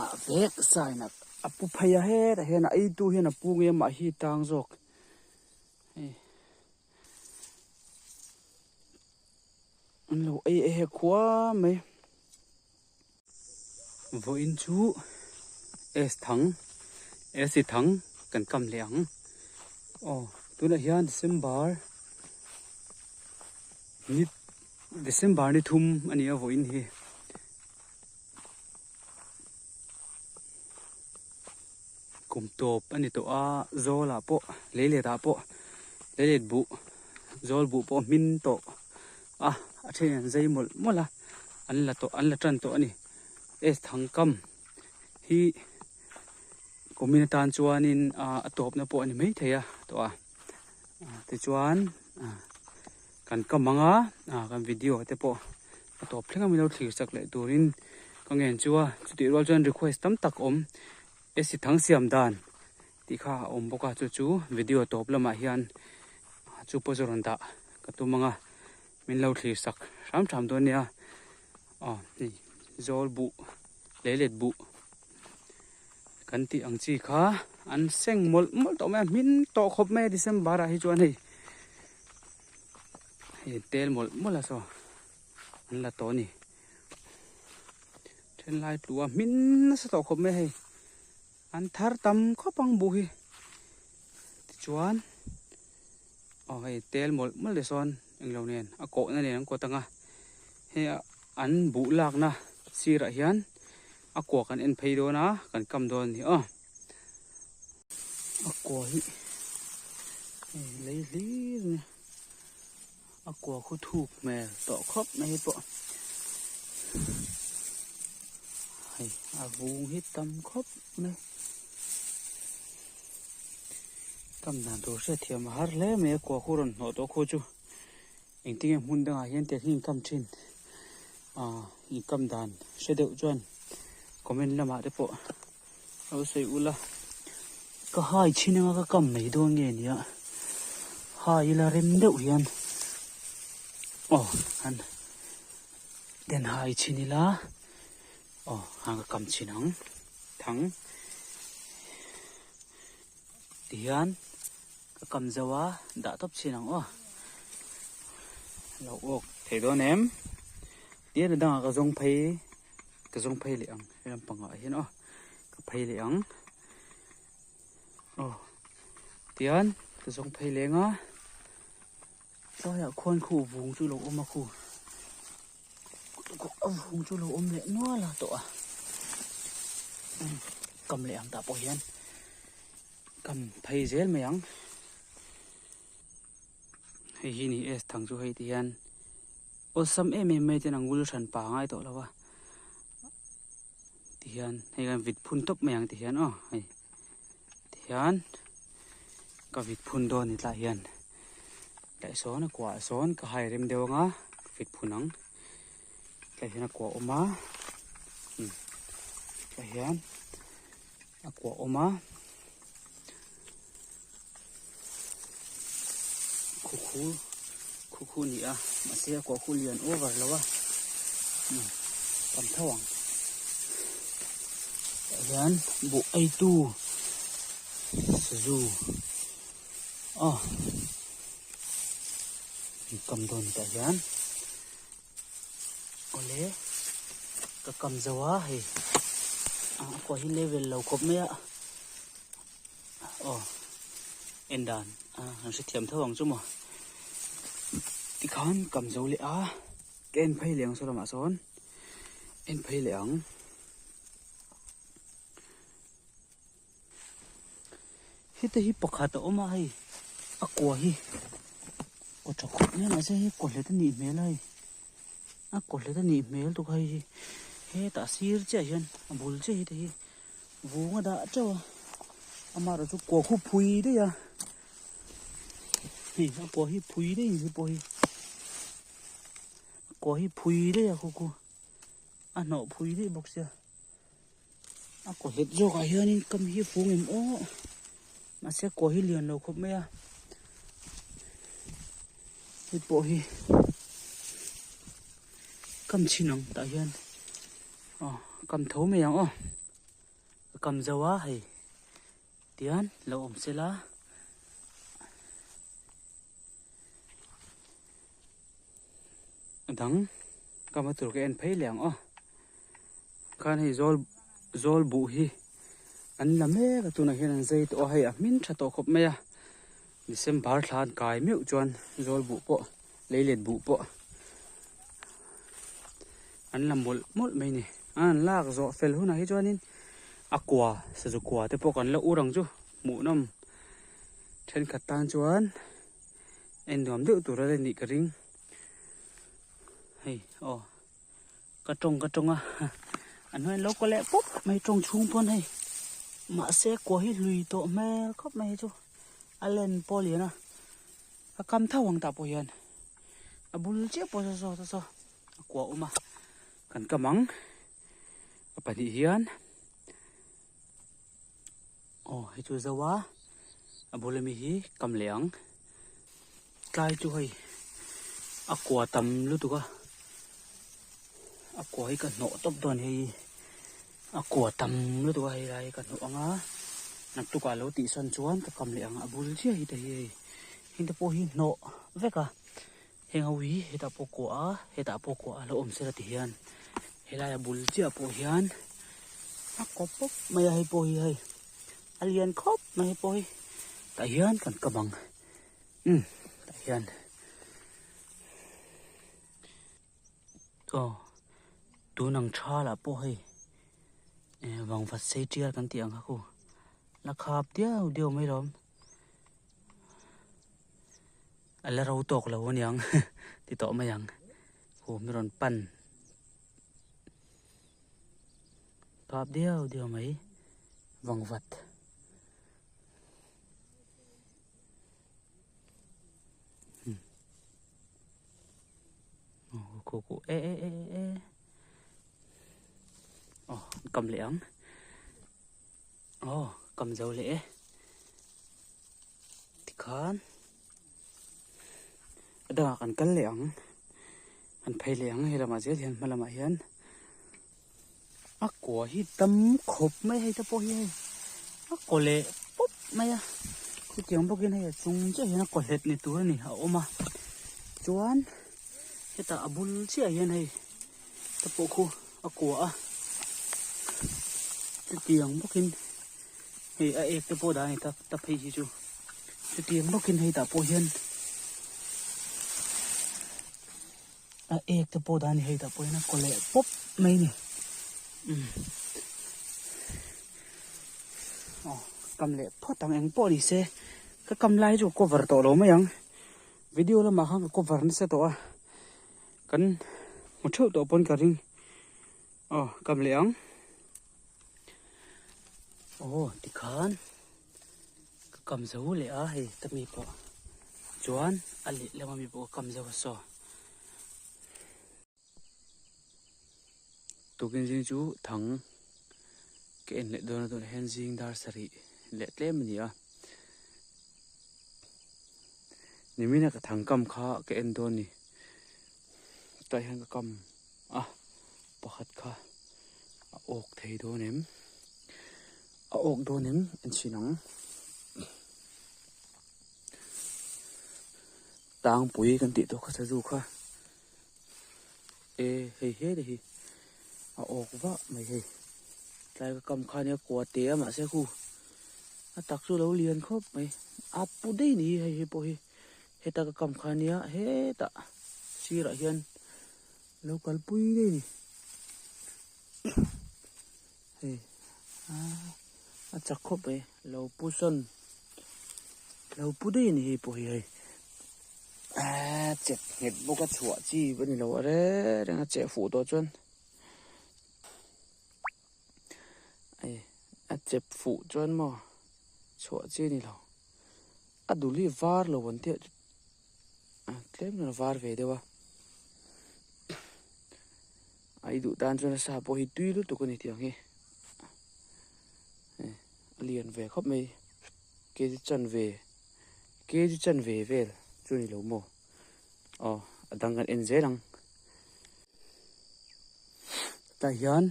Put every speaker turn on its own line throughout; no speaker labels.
Amah vek sign a a pu phei a hetah hian a eitu hian a pu nge amah hi tang zawk hei an lo ei e he khua mai. Vawiin chu S thang S i thang kan kam leh ang aw tunah hian December ni December ni thum a ni a vawiin hi. Kum tawp a ni tawh a zawl ah pawh lei let ah pawh lei let buh zawl buh pawh hmin tawh a a then an zai mawlh mawlh a an la tawh an la tan tawh a ni S thangkam hi kumin atan chuanin ah a tawpna pawh a ni maithei a tawh a tichuan kan kam ang a ah kan video te pawh a tawp thleng a min lo thlir chak leh turin ka ngen chu a chutih rual chuan request tam tak awm ac thang siam dan tih kha a awm bawk a chu chu video tawp lamah hian chu pawh chu rawn dah ka tum ang a min lo thlir sak hram hram dawn nia aw hei zawl buh lei let buh kan tih ang chi kha an seng mawlh mawlh tawh mai a hmin tawh khawp mai a December ah hi chuan hei hei tel mawlh mawlh a saw an la tawh a ni thenlai tlu a hmin nasa tawh khawp mai a hei an thar tam khawp ang buh hi tichuan aw hei tel mawlh mawlh te sawn englo nen a kawhna nen an kawt ang a hei an buh lakna sirah hian a kua kan en phei dawn a kan kam dawn a ni aw a kua hi hei lei hlir a ni a kua khu thuk hmel tawh khawp mai hi pawh hei a vung hi tam khawp mai kam dan tur hriat thiam a har hle mai a kua khu rawn hnawh tawh khu chu engtin nge hmun dangah hian tiang hi inkam thin ah inkam dan hre deuh chuan comment lamah te pawh lo sawi ula ka hai chhin anga ka kam mai dawn nge nia hai ila rem deuh hian aw han den hai chhin ila aw han ka kam chhin ang thang tihian ka kam zo a dah tawp chhin ang aw lo awk thei dawn em tian a dangah ka zawng phei. Ka zawng phei leh ang he lampang ah hian aw ka phei leh ang aw tian ka zawng phei leng a tlaiah khuan khu vung chu lo awm a khu a vung chu lo awm leh nual a tawh a kam leh ang tah pawh hian kam phei zel mai ang hei hi ni es thang chu hei ti hian. Awlsam em em mai ten a ngul hran pa ngai tawh lo a tihian hei kan vit phun tawp mai ang tihian aw hei tihian ka vit phun dawn ni tlai hian tlai sawn a kuah sawn ka hai rem deuh anga ka vit phun ang tlai hian a kuah awm a tlai hian a kuah awm a Khukhu khukhu a ni a mahse a kuah khu lian over lo a tam tho ang tah hian buh ei tu sazu aw kam dawn tah hian awle ka kam zo a hei a kuah hi level lo khawp mai a. Aw en dan a han hrethiam tho ang chu maw tikhan kam zo leh a ka en phei leh ang saw lamah sawn en phei leh ang heta hi pakhat a awm a hei a kua hi kaw tha khawp mai a mahse hei kaw hlet a nih hmel a hei a kaw hlet a nih hmel tuk a hei hi hetah sir chiah hian a bul chiah hi te hi. Vung a dah teuh a, amaherawh chu kua khu phui daih a, hei a kua hi phui daih ni pawh hi a kua hi phui daih a khu khu a hnawh phui daih bawk sia a kaw hlet zawk ah hianin kam hi fung em aw mahse a kua hi lian lo khawp mai a hei pawh hi kam chhin ang tah hian aw kam tho mai ang aw. kam zo a hei tian lo awm sela. A dang kam a tur ka en phei leh ang aw khan hei zawl zawl buh hi an la mek a tunah hian an zai tawh a hei a hmin tha tawh khawp mai a December thla an kai meuh chuan zawl buh pawh leilet buh pawh an la mawlh mawlh mai a ni an lak zawh fel hunah hi chuanin a kua sazu kua te pawh kan la ur ang chu hmuhnawm thenkhat tan chuan. En nuam deuh tur a la nih ka ring hei aw ka tawng ka tawng a an hnuai lo kaw leh pawp mai tawng chhung pawn hei mahse kua hi hlui tawh hmel khawp mai chu a len pawh a lian a a kam tho ang tah pawh hian a bul chiah pawh saw saw saw a kua awm a kan kam ang a pahnih hian. Aw hei chu zo a a bul ami hi kam leh ang tlai chu hei a kua tam lutuk a a kua hi ka hnawh tawp dawn hei a kua tam lutuk a hei lai hi ka hnawh ang a naktuk ah lo tih san chuan ka kam leh ang a bul chiah hi te hi hei heng te pawh hi hnawh vek a heng ho hi hetah pawh kua a hetah pawh kua a lo awm sela ti hian helai a bul chiah pawh hian a kawp pawp mai a hei pawh hi hei a lian khawp mai hei pawh hi tah hian kan kam ang umm tah hian aw tun ang tha lah pawh hei eh vangvat sei tial kan tih ang kha khu la khap diau diau mai lawm. A la ro tawk lo aniang ti tawh mai ang hu mi rawn pan kap diau diau mai vang vat. Khu khu e e e e aw kam leh ang aw kam zo leh e. Tikhan a dangah kan kal leh ang kan phei leh ang helamah zel hian hma lamah hian a kua hi tam khawp mai hei te pawh hi hei a kaw leh pawp mai a chutiang bawkin hei a chung chiah hian a kaw hlet ni tur a ni a awm a chuan hetah a bul chiah hian hei te pawh khu a kua a chutiang bawkin. Hei a ek te pawh dah a ni tak tak phei hi chu chutiang bawkin hei tah pawh hian a ek te pawh dah a ni hei tah pawh hian a kaw leh pawp mai a ni umm aw kam leh phawt ang eng pawh ni se ka kam lai chu ka cover tawh lo mai ang video lamah khan ka cover nasa tawh a kan hmu theuh tawh pawn ka ring aw kam leh ang. Aw tikhan ka kam zo leh a hei ta mi pawh chuan a lehlam ami pawh ka kam zo a saw. Tukin zing chu thang ka en leh dawn a tunah hian zing dar sarih leh tlem a ni a nimina ka thang kam kha ka en dawn a ni tah hian ka kam a pakhat kha a awk thei dawn em a awk dawn em en chhin ang tangpui kan tih tawh kha sazu kha e hei he te hi a awk vah mai hei tlai ka kam kha nia kua te a mahse khu a tak chu lo lian khawp mai a pu daih ni hi hei hi pawh hi heta ka kam kha nia hetah sirah hian. Lo kalpui daih ni. Hei a chak khawp mai. Lo pu sawn lo pu daih ni hei pawh hi hei. A chep nghet bawk a chhuah chi pawh ni lo a reng reng a cheh fuh tawh chuan hei a chep fuh chuan maw chhuah chi ni lo. A dul hi var lo an tia tlem chuan a var ve deuh a a i duh tan chuan a sa pawh hi tui lutuk a ni tih ang hi a lian ve khawp mai kg chanve kg chanve vel chu a ni lo maw aw a dang kan en zel ang tah hian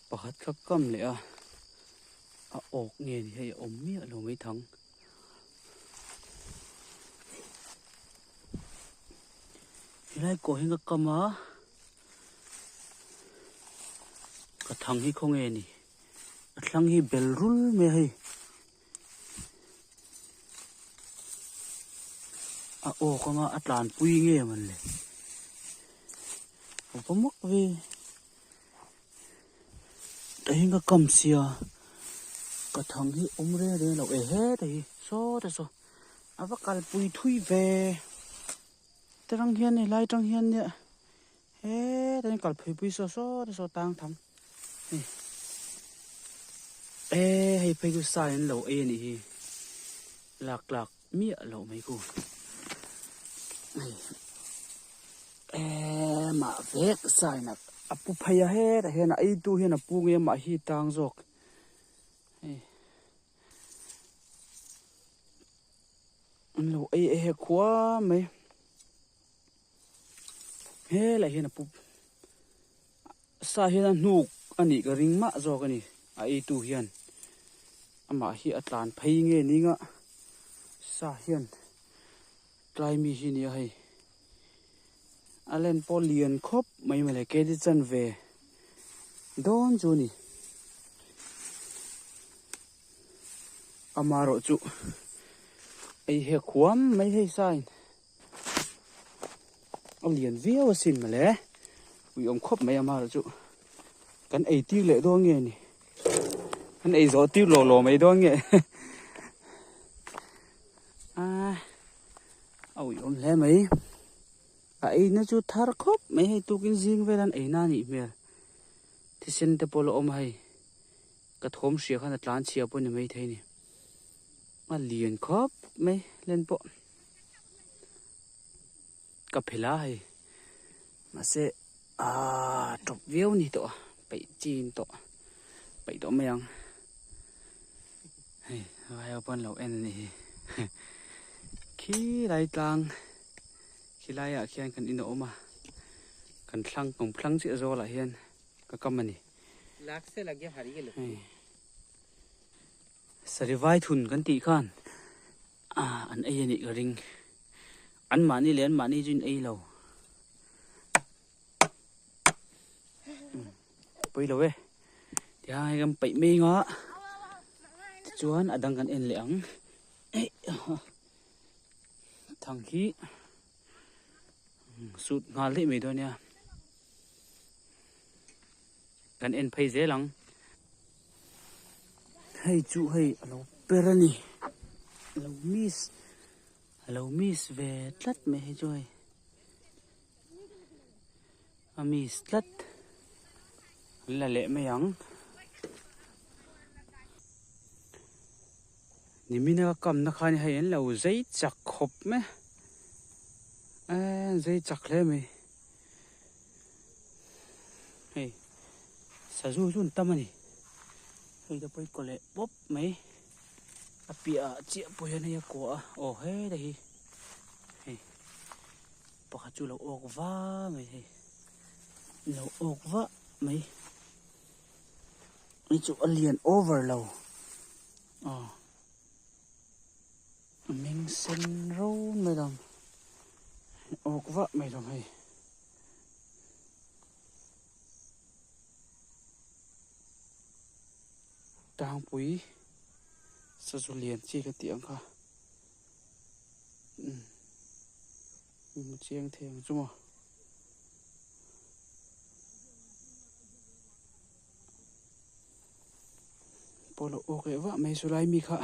pakhat kha kam leh a. A awk nge ni hei a awm miah lo mai thang. Helai kawh hi ka kam a, ka thang hi khawnge ni, a thlang hi bel rul mai a hei. A awk anga a tlanpui nge mawn le, a va mak ve. Tah hian ka kam sia ka thang hi awm reng reng lo e heta hi saw te saw a va kalpui thui ve te rang hian helai atang hian nia hetah hian kalpui pui saw saw te saw tang thang hei e hei phei chu sai an lo ei a nih hi lak tlak miah loh mai ku hei eee mah vek sign a a pu phei a hetah hian a eitu hian a pu nge mah hi tang zawk hei an lo ei e khua mai helai hian a pu sa hian a hnuk a nih ka ring mah zawk a ni a eitu hian amah hi a tlan phei nge ning a sa hian tlai mi hi nia hei a len pawh lian khawp mai mawle kedi chan ve dawn chu a ni amaherawh chu ei hek huam mai hei sain. A lian viau asin mawle ui awm khawp mai amaherawh chu kan ei tir leh dawn nge ni kan ei zawh tir lawh lawh mai dawn nge a a ui awm hle mai a ei na chu thar khawp mai hei tukin zing vel an ei na anih hmel thisen te pawh la awm a hei ka thawm hria khan a tlan chhia pawh ni maithei a ni a lian khawp mai len pawh. Ka phel a hei mahse aaa tawp viau a ni tawh a peih chin tawh peih tawh mai ang hei vai ho pawn lo en a nih hi khilai tlang khilai ah khian kan in a awm a kan thlang kum thlang chiah zawl ah hian ka kam a ni hei sarivai thun kan tih khan. Ah an ei a nih ka ring an mahni leh an mahni chu in ei lo pawi lo e tiang hei kan paih mai anga tichuan a dang kan en leh ang thang hi sut nghal daih mai dawn nia kan en phei zel ang. Hei chu hei a lo per a ni a lo miss a lo miss ve tlat mai hei chu hei a miss tlat an la leh mai ang nimina ka kamna khan hei an lo zei chak khawp mai a an zei chak hle mai. Hei sazu chu an tam a ni hei te pawh hi kaw leh pawp mai a piah ah chiah pawh hian hei a kua a aw helai hi hei pakhat chu a lo awk va mai hei a lo awk va mai hei chu a lian over lo aw a meng sen rau mai lo awk vah mai lo hei. Tangpui sazu lian chi ka tih ang kha umm hmu chiang thei ang chu maw. Pawh lo awk leh vah mai chu lai mi kha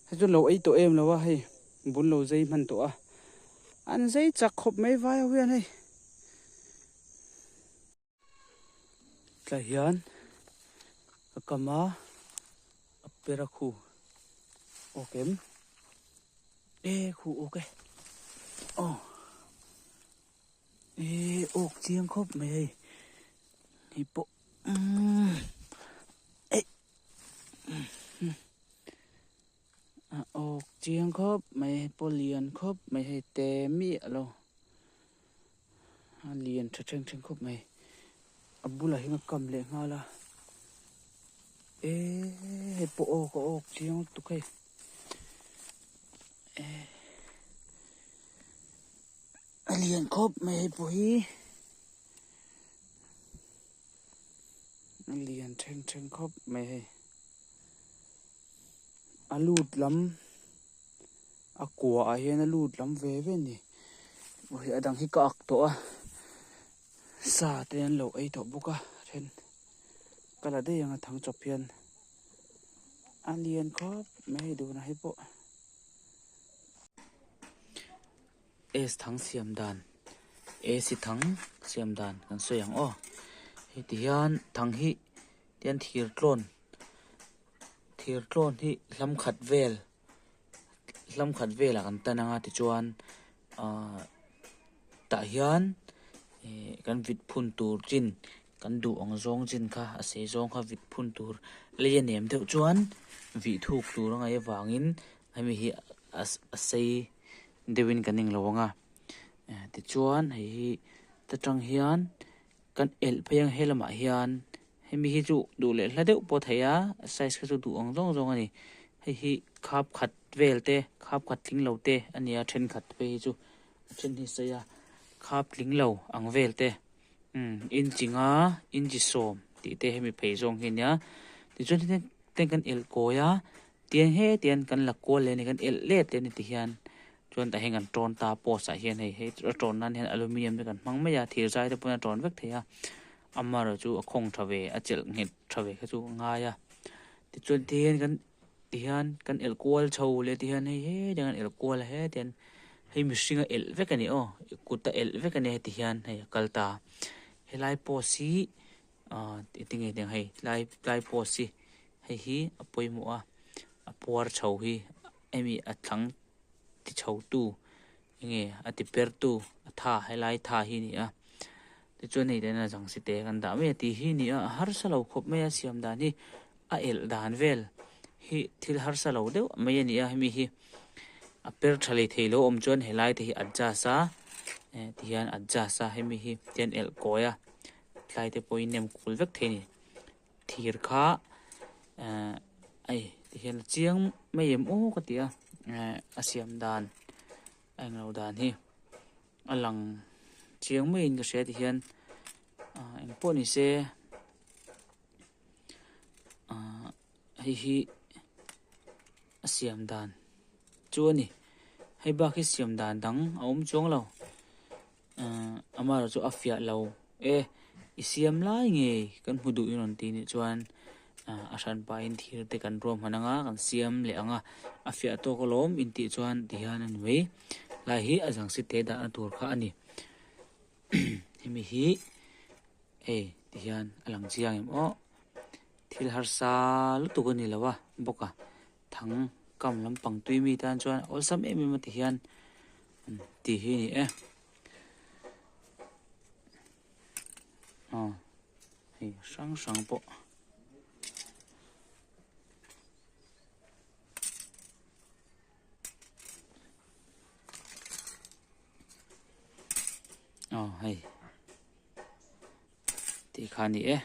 hei chu lo ei tawh em lo a hei bul lo zai hman tawh a an zai chak khawp mai vai ho hian hei tlai hian a kam a a per a khu awk em e khu awk e aw e awk chiang khawp mai hei hei pawh umm eih a awk chiang khawp mai hei pawh lian khawp mai hei te miah lo a lian tha thleng thleng khawp mai a bulah hian a kam leh nghal a e. Hei pawh awk a awk chiang lutuk hei. A lian khawp mai hei pawh hi. A lian then then khawp mai hei. A lut lam a kua ah hian a lut lam ve ve a ni. A dang hi ka ak tawh a sa te an lo ei tawh bawk a then ka la daih ang a thang chawp hian a lian khawp mai hei dun ah hi pawh. S thang siam dan AC thang siam dan kan sawi ang aw heti hian thang hi tian thir tlawn thir tlawn hi hlam khat vel hlam khat velah kan tan anga tichuan ahh tah hian ih kan vit phun tur chin kan duh ang zawng chin kha a sei zawng kha vit phun tur lei a nem deuh chuan vih thuk tur a ngaih avangin hemi hi a sei deuhin kan englo ang a tichuan hei hi ta tang hian kan elh phei ang he lamah hian hemi hi chu duh leh hla deuh pawh a theih a size kha chu duh ang zawng zawng a ni hei hi khap khat vel te khap khat tling lo te a ni a thenkhat phei hi chu a then hi sawi a khap tling lo ang vel te umm inchi nga inchi sawm tih te hemi phei zawng hi a nia tichuan hetiang kan elh kawi a. Tiang he tian kan la kual leh a ni kan elh let leh a ni ti hian chuan tah hian kan tawn ta post ah hian hei hei a tawn nan hian aluminium te kan hmang mai a thir zai te pawn a tawn vek thei a amaherawhchu chu a khawng tha ve a chelh nghet tha ve kha chu a ngai a tichuan ti hian kan ti hian kan elh kual chho leh ti hian hei hetiang an elh kual a hetiang hei mihring a elh vek a ni aw kut a elh vek a nia heti hian hei a kal ta helai post hi ah engtin nge tiang hei tlai tlai post hi. Hei hi a pawimawh a, a puar chho hi hemi a thlang ti chho tu enge a ti per tu a tha helai tha hi a ni a tichuan hei tah hian a zang si te kan dah mai a tih hi a ni a a harsa lo khawp mai a siam dan hi a elh dan vel hi thil harsa lo deuh mai a ni a hemi hi a per tha leh thei lo awm chuan helai te hi adjust a eh tihian adjust a hemi hi tihian elh kawi a tlai te pawhin nem kul vek thei a ni. Thir kha ehh hei ti hian a chiang mai em aw ka ti a ehh a siam dan a englo dan hi a lang chiang maiin ka hria ti hian ahh engpawh ni se ahh hei hi a siam dan chu a ni hei bak hi siam dan dang a awm chuang lo. Ahh amaherawhchu chu a fiah lo e i siam lai nge kan hmu duh in rawn tih nih chuan ahh a hran pahin thir te kan ruah hman anga kan siam leh ang a a fiah tawk alawm in tih chuan ti hian a ni mai lai hi a zang si te dahna tur kha a ni hemi hi hei ti hian a lang chiang em aw thil harsa lutuk a ni lo a bawk a thang kam lampang tui mi tan chuan awlsam em em a ti hian. Tih hi a ni e. Aw hei hrang hrang pawh. Aw hei tih kha a ni e.